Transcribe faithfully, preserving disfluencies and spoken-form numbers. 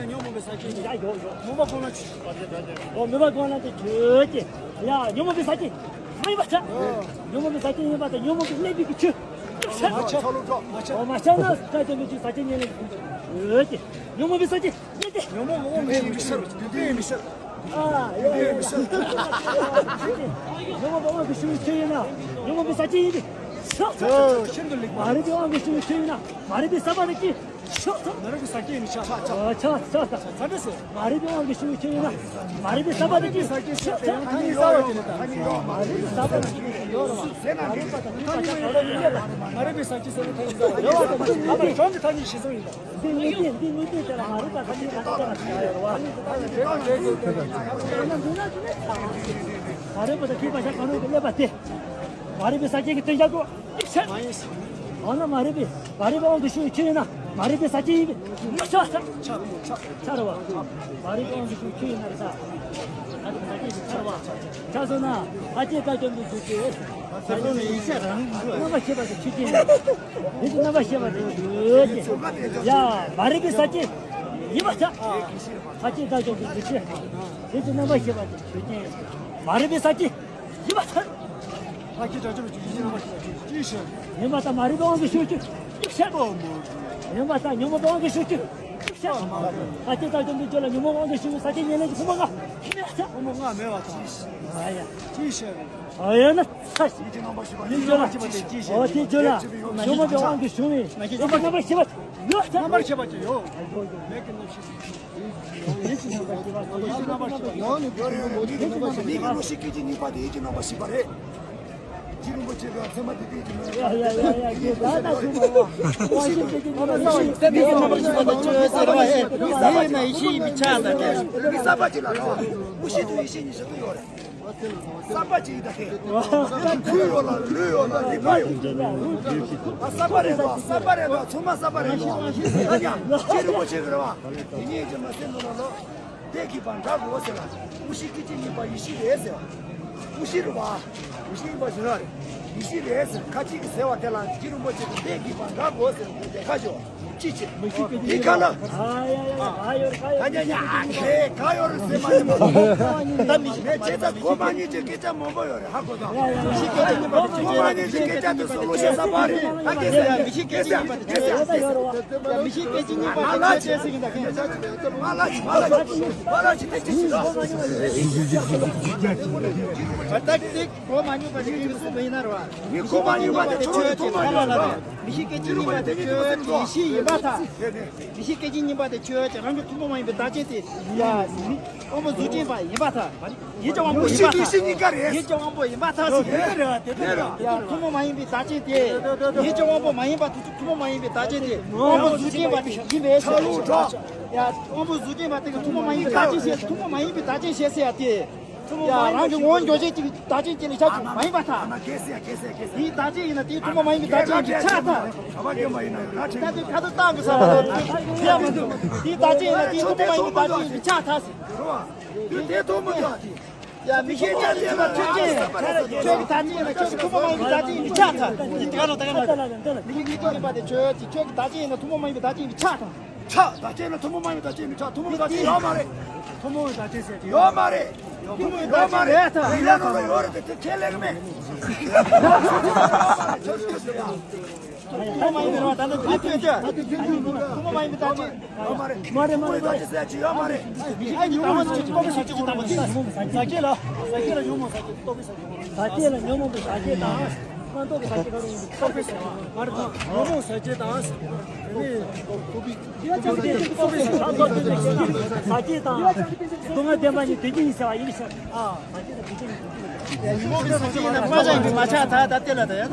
ན་ཉོན་མོངས་པའི་ཟག་བཅས་ཡིན། ཡ་ཡོ་ཡོ། མོས་པ་སྒོམ་ལ་ཆོས། ཨོ་མོས་པ་སྒོམ་ལ་དེ་ཆོས་ཀྱི། ཡ་ཉོན་མོངས་པའི་ཟག་བཅས་མ་ཡིན་པ་ཆ། ཉོན་མོངས་པའི་ཟག་བཅས་ཡིན་པ་དང་ཉོན་མོངས་པའི་གནས་པའི་གི་ཆོས། མ་ཆགས། ཨོ་མ་ཆགས་ན་དགྲ་བཅོམ་པའི་ཆོས་ཟག་བཅས་ཉེར་ལེན་ཆོས་ཀྱི། ཉོན་མོངས་པའི་ཟག་བཅས། ཉོན་མོངས་པ་མི་མི་སེལ། དེ་མི་སེལ། ཨ་ཡ་ཡ་ཡ། ཉོན་མོངས་པའི་དབང་གིས་བྱུང་བའི་ཆོས་ཡིན་ན། ཉོན་མོངས་པའི་ཟག་བཅས་ཡིན་ཏེ། ཆགས་ཆགས། ཤིན་ཏུ་ལེགས་པ། མ་རིག་པའི་དབང་གིས་བྱུང་བའི་ཆོས་ཡིན་ན། མ་རིག་པའི་ཟག་པ་དང་བཅས། ཆགས་ཆགས། མ་རིག་པའི་ཟག་བཅས་ནི་ཆགས་ཆགས། ཨ་ཆགས་ཆགས་ཆགས། ས་འདྲ་ཟེར། མ་རིག་པའི་དབང་གིས་བྱུང་བའི་ཆོས་ཡིན་ན། མ་རིག་པའི་ཟག་པ་དང་བཅས། ཆགས་ཆགས། ཐ་སྙད་ཟ་བ་ཅན་ད། མ་རིག་པའི་ཟག་པ་དང་བཅས་ཡོད་རེད་བ། ཟེར་ན་མ་རིག་པ་དང་བཅས་པ་ཆགས་པ་ཡོད་རེད་བ། མ་རིག་པའི་ཟག་བཅས་ཟེར་ན་ཐ་སྙད་ཟ་བ་ཡོད་རེད་བ། ད་གཞུང་གི་ཐ་སྙད་གཞི་བཟུང་ཡིན་ད། འདི་དངོས་རྫས། འདི་དངོས་རྫས་དེ་ལ་མ་རིག་པ་དང་བཅས་པ་ཆགས་པ་ཡོད་རེད་བ། མ་རིག་པ་དང་བཅས་པ་ཆགས་གང་རུང་གི་སླད་པ་སྟེ། མ་རིག་པའི་ཟག་བཅས་ཀྱི་དོན་བྱ་དགོས། འོ་ན་མ་རིག་པའི། མ་རིག་པའི་དབང་གིས་བྱུང་བའི་ཆོས་ཡིན་ན། མ་རིག་པའི་ཟག་བཅས་ཡིན་པས་མི་ཆགས་ས། ཆགས་རེད་བ། མ་རིག་པའི་དབང་གིས་བྱུང་བའི་ཆོས་ཡིན་ན་རེད་ས། མ་རིག་པའི་ཟག་བཅས་ཡིན་པས་ཆགས་རེད་བ། ཆགས་སོང་ན་ད་ཅི་ལྟར་སྐྱོན་དུ་འཇུག་སྟེ། རྣམ་པར་ཤེས་པ་དེ་ཆོས་ཅན། དེ་ཚོ་རྣམ་པར་ཤེས་པ་དེ་ཆོས་ཅན། ཡ་མ་རིག་པའི་ཟག་བཅས་ཡིན་པ་ཆགས། ད་ཅི་ལྟར་སྐྱོན་དུ་འཇུག་སྟེ། དེ་ཚོ་རྣམ་པར་ཤེས་པ་དེ་ཆོས་ཅན། མ་རིག་པའི་ཟག་བཅས་ཡིན་པ་ཐལ། ཕ་གི་དགྲ་བཅོམ་པའི་ཆོས་ཅན། ཅི་ཞིག་ཡིན་པ་དང་མ་རིག་པའི་དབང་གིས་བྱུང་བའི་ཆོས་ཅི་ཞིག་ཡིན་པ་དང་ཉོན་མོངས་པའི་དབང་གིས་བྱུང་བའི་ཆོས་ཅི་ཞིག་ཕ་གི་དགྲ་བཅོམ་པའི་ཆོས་ལ་ཉོན་མོངས་དབང་གིས་བྱུང་བའི་ཟག་བཅས་ཉེར་ལེན་གྱི་ཕུང་པོ་ལྔ་ཡིན་པ་ཐལ། ཕུང་པོ་ལྔ་མེད་པ་དང་། ཨ་ཡ། ཅི་ཞིག་ཨ་ཡ་ན་ཚ་ཞིག་ཡིད་ཀྱི་རྣམ་པར་ཤེས་པ། ཡིད་ཀྱི་རྣམ་པར་ཤེས་པ་དེ་ཅི་ཞིག་འོ་དེ་བརྗོད་ལ་ཉོན་མོངས་པའི་དབང་གིས་བྱུང་བའི་ཡིད་ཀྱི་རྣམ་པར་ཤེས་པ་ཡོད་ཐལ། རྣམ་པར་ཤེས་པ་ཅི་ཡོད། མེད་ཀྱི་རྣམ་ཤེས། ཡིད་ཀྱི་རྣམ་པར་ཤེས་པ། ཡང་ནི་བརྗོད་རེ་མོ་ཡིད་ཀྱི་རྣམ་པར་ཤེས་པ། མི་གི་མུ་བཞི་སྐད་ཅིག་གཉིས་པ་དེ་ཡིད་ཀྱི་རྣམ་པར་ཤེས་པ་རེད། རྗེ་རིན་པོ་ཆེ་ག་ཚད་མ་དེ་དེ་ཡིད་ཀྱི་རྣམ་པར་ཤེས་པ། ཡ་ཡ་ཡ་ཡ། མུ་བཞི་སྐད་ཅིག་གཉིས་པ་དེ་ཡིད་ཀྱི་རྣམ་པར་ཤེས་པ་ཅི་ཡོད་ཟེར་བ་ཡིན། ཡིད་ནི་ཡེ་ཤེས་ཡིན་པས་ཁྱབ་པ་དང་འདྲ། མི་གསར་པ་ཅིག་ལ་རེད་བ། མུ་བཞི་དུ་ཡེ་ཤེས་ཉི་ཤུ་དུ་ཡོད་རེད། གསར་པ་ཅིག་ད་དེ། ཁུ་ཡོད་ལ་ལུས་ཡོད་ལ་རིག་པ་ཡོད། གསར་པ་རེད་དོ། གསར་པ་རེད་དོ། ཚང་མ་གསར་པ་རེད་དོ། ད་ཡང་རྗེ་རིན་པོ་ཆེ་གི་རེད་བ། དེ་ཉིད་ཀྱི་མ་ཟེར་ནོ་ལ་ལོ། དེ་གི་བར་འདྲ་གོ་ཟེར་ལ། མུ་བཞི་སྐད་ཅིག་གཉིས་པ་ཡེ་ཤེས་རེད་ཟེར་བ། མུ་བཞི་རེད་བ། མུ་བཞི་ཡིན་པ་ཞིག་རེད། ཡེ་ཤེས་རེད་ཟེར་ཁ་ཅིག་གི་ཟེར་བ་དེ་ལ་རྗེ་རིན་པོ་ཆེ་གི་དེ་གི་བར་འདྲ་གོ་ཟེར་དེ་ཁ་ཤོ། ཅི་ཅི། མི་ཤེས་སྐད་ཅིག་གཉིས་པ། ཨ་ཡ་ཡ་ཡ། ག་ཡོད་རེད་ག་ཡོད་རེད། ཨ་ནི་ག་ཡོད་རེད་ཟེར་མ་ཡིན་པ། ད་མི་ཤེས་པ་ཅི་ད་གོ་མ་ཉན་ཅིག་སྐད་ཆ་མང་པོ་ཡོད་རེད། ཧ་གོ་ད། མི་ཤེས་སྐད་ཅིག་གཉིས་པ་དེ་ཆོས་ཅན། གོ་མ་ཉན་ཅིག་སྐད་ཆ་དེ་ཚོ་བློ་ཤེས་གསར་པ་རེད། ཨ་སྐད་ཟེར་ཡ། མི་ཤེས་སྐད་ཅིག་གཉིས་པ་དེ་ཆོས་ཅན་ཟེར་གྱི་འདུག་མ་ལ་ཅི་མ་ལ་ཅི་མ་ལ་ཅི་དེ་ཅི་ཞིག་ལ། མ་ལ་ཅི་མ་ལ་ཅི་མ་ལ་ཅི་དེ་ཅི་ཞིག་ལ། ད་ལྟ་དེ་གོ་མ་མྱོང་པ་ཞིག་གིས་གསུངས་པ་ཡིན་ན་རེད་བ། མི་གོ་མ་མྱོང་པ་དེ་ཆོས་ཅན་ཐོག་མ་ཉོ་རེད་བ། མི་ཤེས་སྐད་ཅིག་གཉིས་པ་དེ་ཆོས་ཅན་ཡེ་ཤེས་ཡིན་པ་ཐལ། མི་ཤེས་སྐད་ཅིག་གཉིས་པ་དེ་ཆོས་ཅན། རང་གི་ཐུན་མོང་མ་ཡིན་པའི་བདག་ཅན་དེ། ཡ། དབང་པོ་གཟུགས་ཅན་པ་ཡིན་པ་ཐལ། ཡིད་ཀྱི་དབང་པོ་ཡིན་པ་ཐལ། ཡིད་ཀྱི་དབང་པོ་ཡིན་པ་ཐལ་ཟེར། ཡ། ཐུན་མོང་མ་ཡིན་པའི་བདག་ཅན་དེ། ཡིད་ཀྱི་དབང་པོ་མ་ཡིན་པ་དེ་ཐུན་མོང་མ་ཡིན་པའི་བདག་ཅན་དེ། དབང་པོ་གཟུགས་ཅན་པ་དེ་ཡིན་པས་ཟེར། ཡ། དབང་པོ་གཟུགས་ཅན་པ་དེ་གི་ཐུན་མོང་མ་ཡིན་པའི་བདག་ཅན་ཞེས། ཐུན་མོང་མ་ཡིན་པའི་བདག་ཅན་ཞེས་ཟེར་ཡ་དེ། ཡ། རང་གི་ངོ་བོ་འཇོག་བྱེད་ཀྱི་བདག་ཅན་ཅིག་ལ་ཆགས་ཀྱི་མ་ཡིན་པ་ཐལ། དེའི་བདག་ཅན་ཡིན་ན་དེའི་ཐུན་མོང་མ་ཡིན་པའི་བདག་ཅན་ཅིག་ཆགས་ཐལ། ད་དེ་ཁ་ཐུག་བཏང་དགོས་ས་རེད། དེ་ཡང་མི་འདུག་དེའི་བདག་ཅན་ཡིན་ན་དེའི་ཐུན་མོང་མ་ཡིན་པའི་བདག་ཅན་ཅིག་ཆགས་ཐལ་ཟེར། ཡ། མི་ཤེས་ཅན་དེ་ལ་ཆོས་ཅན། ཁྱོད་ཀྱི་བདག་ཅན་ཡིན་ན་ཁྱོད་ཀྱི་ཐུན་མོང་མ་ཡིན་པའི་བདག་ཅན་ཅིག་ཆགས་ཐལ། འདི་དེ་ག་ལ་དེ་ག་ལ། མི་ཤེས་སྐད་ཅིག་གཉིས་པ་དེ་ཆོས་ཅན། ཁྱོད་ཀྱི་བདག་ཅན་ཡིན་ན་ཐུན་མོང་མ་ཡིན་པའི་བདག་ཅན་ཅིག་ཆགས་ཐལ། ཆགས། བདག་ཅན་ལ་ཐུན་མོང་མ་ཡིན་བདག་ཅན་མི་ཆགས། ཐུན་མོང་བདག་ཅན་ཡོད་མ་རེད། ཐུན་མོང་བདག་ཅན་ཟེར་གྱི་ཡོད་མ་རེད། ཐུན་མོང་བདག་ཅན་མེད་ད། ཡིན་ན་ནོར་ལ་ཡོད་རེད་དེ་དེ་ཁས་ལེན་གི་མེད། ཐུན་མོང་མ་ཡིན་པའི་བདག་ཅན་ཡོད་མ་རེད། ཐུན་མོང་མ་ཡིན་པའི་བདག་ཅན་ཡོད་མ་རེད། མ་རེད་མ་རེད་མ་རེད། བདག་ཅན་ཟེར་གྱི་ཡོད་མ་རེད། ཨ་ཉོན་མོངས་ཟེར་གྱི་ཉོན་མོངས་ཟེར་གྱི་ཟག་བཅས་ལ་ཟག་བཅས་ལ་ཉོན་མོངས་པའི་ཟག་བཅས་དང་། ང་ཏོག་གི་ས་སྐྱེས་ཁ་རུ་ཡིན་པའི་ཚོགས་པའི་ཟེར་བ། ང་རེ་ཐང་ཉོན་མོངས་ས་སྐྱེས་དང་། ཨ་ནི་ཚོགས་པའི་ས་སྐྱེས་དང་། སྡུག་བསྔལ་བདེན་པ་གཉིས་དོན་གཅིག་ཡིན་ཟེར་བ་ཡིན་ཟེར། ཨ། ས་སྐྱེས་དང་དོན་གཅིག་ཡིན། ཉོན་མོངས་ཀྱི་ས་སྐྱེས་ཡིན་ན་དཔལ་བྱ་ཡིན་པས་མ་ཆགས་ད་ད་ལྟ་ལ་ད་ཡ།